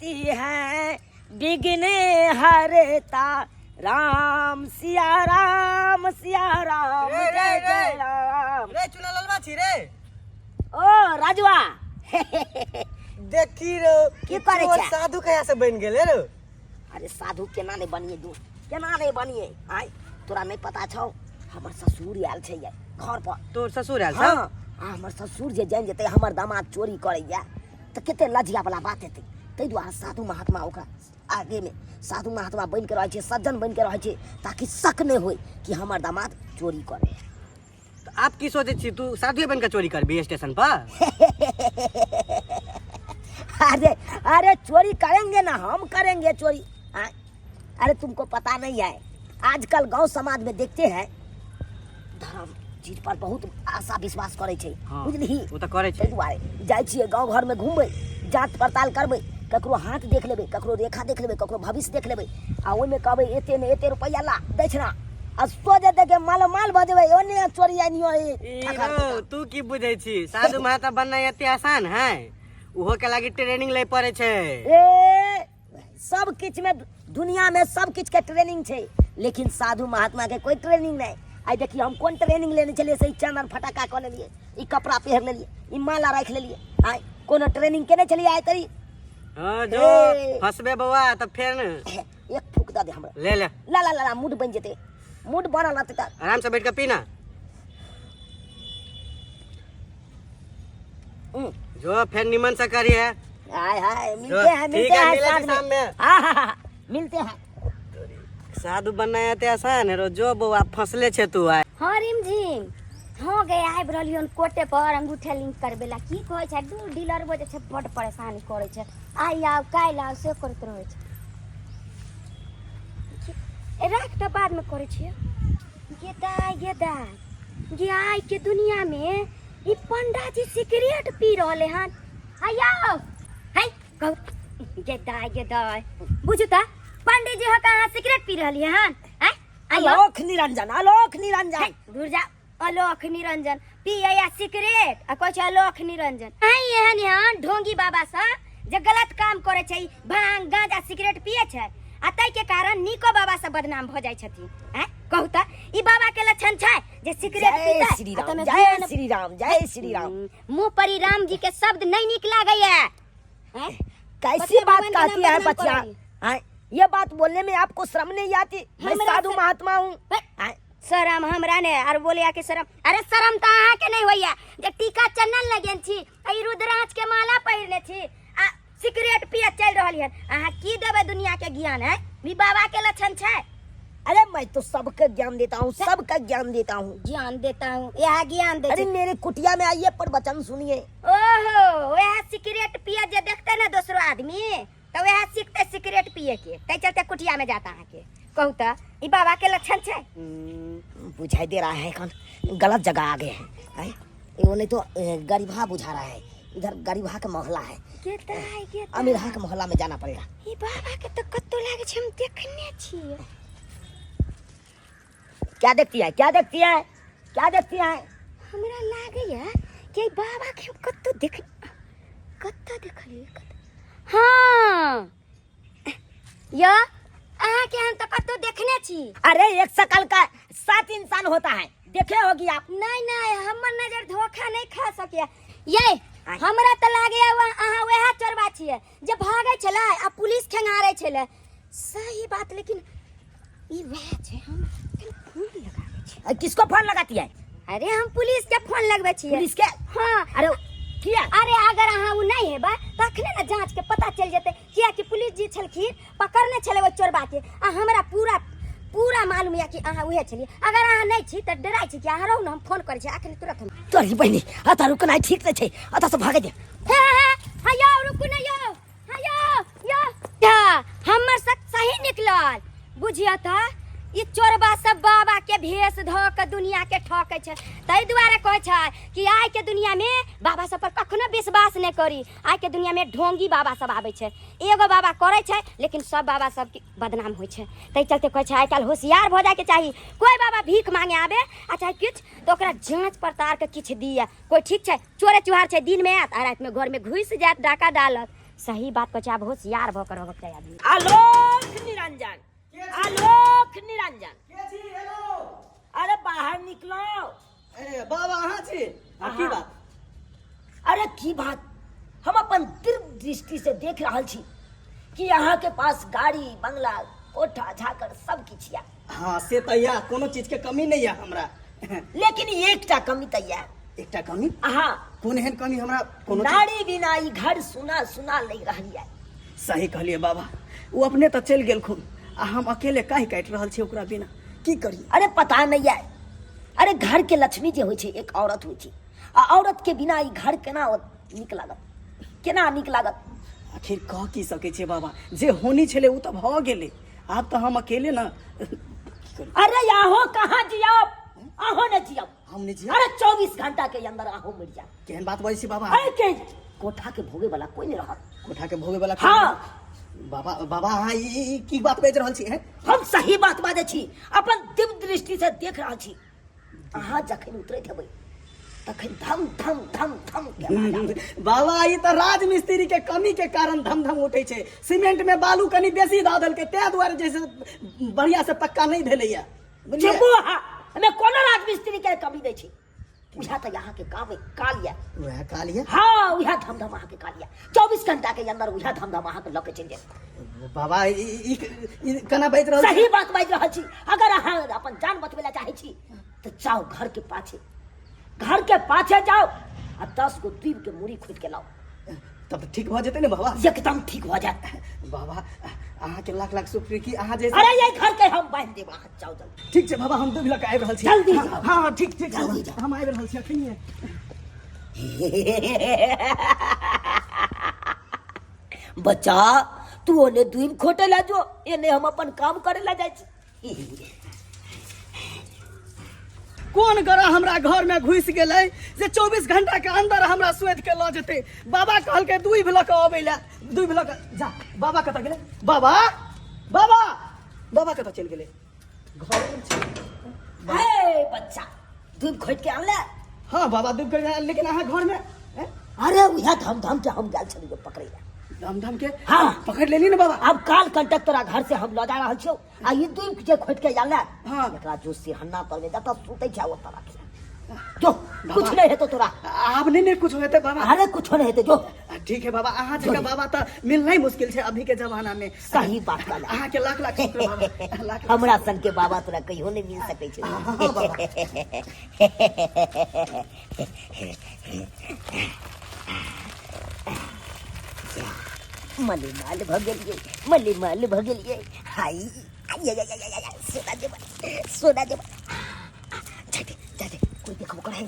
गणपति है विघ्न हरता, राम सिया राम सिया राम रे, रे, जय रे। जय राम। रे चुना ललवा छी रे। ओ राजुआ, देखी रो, की करै चोर छै? साधु कहिया से बनि गेलै रो? अरे साधु केना नहि बनिए दोस्त, केना नहि बनिए? आय तोरा नहि पता छौ, हमर ससुर आयल छै ये घर पर। तोर ससुर आयल छौ? हाँ, आ हमर ससुर जे जानि जेतै हमर दामाद चोरी करैया तऽ कते लजिया वाला बात हेतै। ताहि दुआरे साधु महात्मा ओकरा आगेमे साधु महात्मा बनि के रहै छै, सज्जन बनि के रहै छै, ताकि शक नहि होय कि हमर दामाद चोरी करे। तऽ आब की सोचै छी, तू साधुए बनि कऽ चोरी करबी स्टेशन पर? अरे अरे चोरी करेंगे ना, हम करेंगे चोरी। हाँ? अरे तुमको पता नहीं है, आजकल गांव समाज में देखते हैं धर्म चीज पर बहुत आशा विश्वास करे छै। हाँ, बुझलिही? ओ तऽ करै छै। ताहि दुआरे जाइ छियै गाँव घरमे घुमबै, जाँच पड़ताल करबै, ककरो हाथ देख लेबै, ककरो रेखा देख लेबै, ककरो भविष्य देख लेबै, आ ओहिमे कहबै एते ने एते रुपैआ ला दक्षिणा, आ सोझे देखे मालो माल भऽ जेबै। ओने चोरी आनियो। ई रौ, तू की बुझै छी, साधु महात्मा बननाइ एते आसान है? ओहो के लागी ट्रेनिंग लै पड़ै छै। ए सब किछ में, दुनिया में सब किछ के ट्रेनिंग छै, लेकिन साधु महात्मा के कोई ट्रेनिंग नहीं। आइ देखिए हम कोन ट्रेनिंग लेने छलियै से ई चंदन फटाका कऽ लेलियै, ई कपड़ा पहिर लेलियै, ई माला राखि लेलियै। आइ कोनो ट्रेनिंग केने छलियै आइ तरी? हाँ जो। ए। फंसबे बौआ तऽ फेर न। एक फूक दऽ दे हमरा। ले ले। ला ला ला ला, मूड बनि जेतै, मूड बनल रहतै तऽ। आराम से बैठ के पीना। जो फिर निमन से करिए। हाय हाय, मिलते हैं, ठीक मिलते है, हैं मिले साँझ शाम में। हाँ, हाँ, हाँ, मिलते हैं। साधु बनना एते आसान है रो? जो बौआ, फंसले छे तू आइ। हाँ रिमझिम, हाँ गे, आबि रहलियै हन कोटे पर अंगूठा लिंक करबै ला। की कहै छै, दू डीलर जे छै बड्ड परेशानी करै छै, आइ आउ काल्हि आउ से करैत रहै छै। ए राख तऽ, बादमे करै छियै। गे दाइ, गे दाइ, गे आइ के दुनिया में ई पंडा जी सिगरेट पी रहले हन। आयो है कहू गे दाइ, गे दाइ, बुझू तऽ पंडित जी हो कहाँ सिगरेट पी रहली हन? आय आयो। आलोक निरंजन, आलोक निरंजन। है, दूर जा, अलोक निरंजन पिए या सिगरेट आ कहै छै अलोक निरंजन। अहीं एहन एहन ढोंगी बाबा सब जे गलत काम करै छै, भांग गांजा सिगरेट पिए छै, आ ताहि के कारण नीको बाबा सब बदनाम भऽ जाइ छथिन। आँय कहू तऽ ई बाबा के लक्षण छै जे सिगरेट जय पीतै? श्री आ राम, तमे जय ज्ञान- श्री राम, जय श्री राम। मुंह पर ई राम जी के शब्द नहीं नीक लागैया। आँय? कैसी पतिया बात भगवान के कहती नाम है बदनाम बच्चा? करी। हाँ, ये बात बोलने में आपको शर्म नहीं आती? मैं हमरा साधु महात्मा हूँ। हे। हाँ, शरम हमरा ने आर बोले के शरम? अरे शरम तऽ अहाँके नहीं होइया जे टीका चंदन लगेन छी, आ ई रुद्राक्ष के माला पहिरने छी आ सिगरेट पिए चलि रहल हन। अहाँ की देबै दुनिया के ज्ञान? है ई बाबा के लक्षण छै? अरे मैं तो सबका ज्ञान देता हूँ, सबका ज्ञान देता हूँ। ज्ञान देता हूँ, यह ज्ञान दे अरे छै। मेरे कुटिया में आइए, प्रवचन सुनिए। ओहो, वएह सिगरेट पिए जे देखते ने दोसरो आदमी तऽ वएह सीखते सिगरेट पिए के, ताहि चलते कुटिया में जाता अहाँके। कहू तऽ ई बाबा के लक्षण छै? बुझाई दे रहा है कौन गलत जगह आ गए हैं। हैं? वो नहीं तो गरीबहा बुझा रहा है, इधर गरीबहा के मोहल्ला है। के दाइ, के दाइ। अमीरहा के मोहल्ला में जाना पड़ेगा। ई बाबा के तऽ कतौ लागै छै हम देखने छियै। क्या देखती है, क्या देखती है, क्या देखती है? हमरा लागैया कि ई बाबा के हम कतौ देख, कतौ देखलियै, कतौ। हाँ यो, अहाँ के हम तऽ कतौ देखने छी। अरे एक शकल का सात इंसान होता है, देखे होगी आप। नहीं नहीं, हमर नजर धोखा नहीं खा सके। ये हमरा तऽ लागैया अहाँ वएह चोरबा छियै जे भागै छलै आ पुलिस खेंगारै छलै। सही बात, लेकिन ई वएह छै। हम कनि फोन लगाबै छी। किसको फोन लगाती है? अरे हम पुलिस के फोन लगबै छियै। पुलिस के? हाँ। अरे किया? अरे अगर अहाँ ओ नहीं हेबै तखने ने जांच के पता चलि जेतै, कियाकि पुलिस जी छलखिन, पकड़ने छलै ओहि चोरबा के, आ हमरा पूरा पूरा मालूम यऽ कि अहाँ उहे छलियै। अगर अहाँ नहीं छी तऽ डराइ छी कि? अहाँ रहू ने, हम फोन करै छी अखन तुरंत हम। तोरी बहिनी, अतः रुकनाइ ठीक नहि छै, अतः से भागै दे। हे हे हे यौ, रुकू ने यौ, हे यौ, यौ। हाँ, हमर सब सही निकलल। बुझियौ तऽ ई चोरबा सब बाबा के भेष धऽ के दुनिया के ठकै छै। ताहि दुआरे कहै छै कि आइ के दुनिया में बाबा सब पर कखनो विश्वास नहि करी। आइ के दुनिया में ढोंगी बाबा सब आबै छै, एगो बाबा करै छै लेकिन सब बाबा सब के बदनाम होइ छै। ताहि चलते कहै छै आइ काल्हि होशियार भऽ जायके चाही। कोइ बाबा भीख मांगे आबे आ चाहे किछु तऽ ओकरा जाँच पड़ताल के किछु दिअ। कोइ ठीक छै, चोरे चुहार छै, दिनमे आयत आ रातिमे घरमे घुसि जायत, डाका डालत। सही बात कहै छै, आब होशियार भऽ कऽ रहबक चाही आदमी। आलोक निरंजन, आलोक निरंजन, अरे बाहर निकलो। ए बाबा, अहाँ छी? आ की बात? अरे की बात, हम अपन दिव्य दृष्टि से देख रहल छी कि अहाँ के पास गाड़ी, बंगला, कोठा झाकर सब किछु या। हाँ, से तऽ या, कोनो चीज के कमी नहीं है हमरा। लेकिन एकटा कमी तऽ या। एकटा कमी? अहाँ। कोन एहन कमी हमरा? कोनो चीज- नारी बिना ई घर सुना सुना लग रहल या। सही कहलिए बाबा, ओ अपने तऽ चलि गेलखुन आ हम अकेले काहि काटि रहल छी ओकरा बिना। की करी? अरे पता नहीं है, अरे घर के लक्ष्मी जे होइ छै एक औरत होइ छै, आ औरत के बिना ई घर केना नीक लागत, केना नीक लागत? आखिर कह की सकै छियै बाबा, जे होनी छलै ओ तऽ भऽ गेलै, आब तऽ हम अकेले न की करी? अरे आहो कहाँ जियब, आहो न जियब। हम नहि जियब? अरे 24 घंटा के अंदर आहो मर जाब। केहन बात बजै छी बाबा? अरे के कोठा के भोगे वाला कोई नहीं रहत। कोठा के भोगे वाला? हाँ। बाबा, बाबा, अहाँ ई की बात बाजि रहल छी हैं? हम सही बात बाजै छी, अपन दिव्य दृष्टि से देख रहल छी, अहाँ जखन उतरैत हेबै तखन धम धम धम धम के आवाज आबै। बाबा, ई तऽ राजमिस्त्री के कमी के कारण धम धम उठै छै। सीमेंट में बालू कनि बेसी दऽ देलकै, ताहि दुआरे जे से बढ़िया से पक्का नहि भेलैया, बुझलियै? चुपो अहाँ, हमे कोनो राजमिस्त्री के कमी नहि छै। उएह तऽ अहाँके काम काल यऽ। वएह काल यऽ? हाँ, उएह धम धम अहाँके काल यऽ। 24 घंटा के अंदर उएह धम धम अहाँके लऽ के चलि जायत। बाबा, ई केना बाजि रहल छी? सही बात बाजि रहल छी। अगर अहाँ अपन जान बचबै लए चाहै छी तऽ जाउ घर के पाछे, घर के पाछे जाउ आ 10 गो दूब के मूड़ी खोदि के लाउ। तब तऽ ठीक भऽ जेतै ने बाबा? एकदम ठीक भऽ जायत। बाबा, अहाँके लाख लाख शुक्र की अहाँ जे अरे ये घर के हम बांधि देब, अहाँ जाउ जल्दी। ठीक छै बाबा, हम दूध लऽ कऽ आबि रहल छी। जल्दी हाँ, जाउ। हाँ, ठीक ठीक छै। जल्दी बाबा, जाउ। हम आबि रहल छी अखनिये। बच्चा, तू ओने दूध खोटे ला जो, एने हम अपन काम करे ला जाइ छी। कोन ग्रह हमरा घर में घुसि गेलै जे 24 घंटा के अंदर हमरा सोति के लऽ जेतै? बाबा कहलकै दूभि लऽ कऽ अबै लए, दूभि लऽ कऽ जा। बाबा कतऽ गेलै? बाबा, बाबा, बाबा कतऽ चलि गेलै? घर में छै। हे बच्चा, दूध खोट के आनले? हाँ बाबा, दूध खोटि, लेकिन अहाँ घर में हैं? अरे उहे धम धम के हम गेल छलियै पकड़ै लए। धम धम के? हाँ। पकड़ लेली ने बाबा? आब काल कंटक तोरा घर से हम लऽ जा रहल छियौ, आ ई दूध जे खोटि के आनले, हाँ। एकरा जो सिरहन्ना पर में जतऽ सुतै छै ओतऽ राखिहे जो। कुछ नहीं हेतौ तोरा। आब नहीं ने कुछ हेतै बाबा? अरे कुछो नहीं हेतै, जो। ठीक है बाबा, अहाँ जकाँ बाबा तऽ मिलनाइ मुश्किल छै अभी के जमाना में। सही बात कहला। अहाँ के लाख लाख शुक्र बाबा, लाख लाख। हमरा सन के बाबा तोरा कहियो नहीं मिल सकै छै। हाँ, हाँ, बाबा। मलेमाल भऽ गेलियै, मलेमाल भऽ गेलियै। हाय आइ आइ आइ आइ आइ, सोना जेबर, सोना जेबर। जाते जाते, कोई देखबो करे।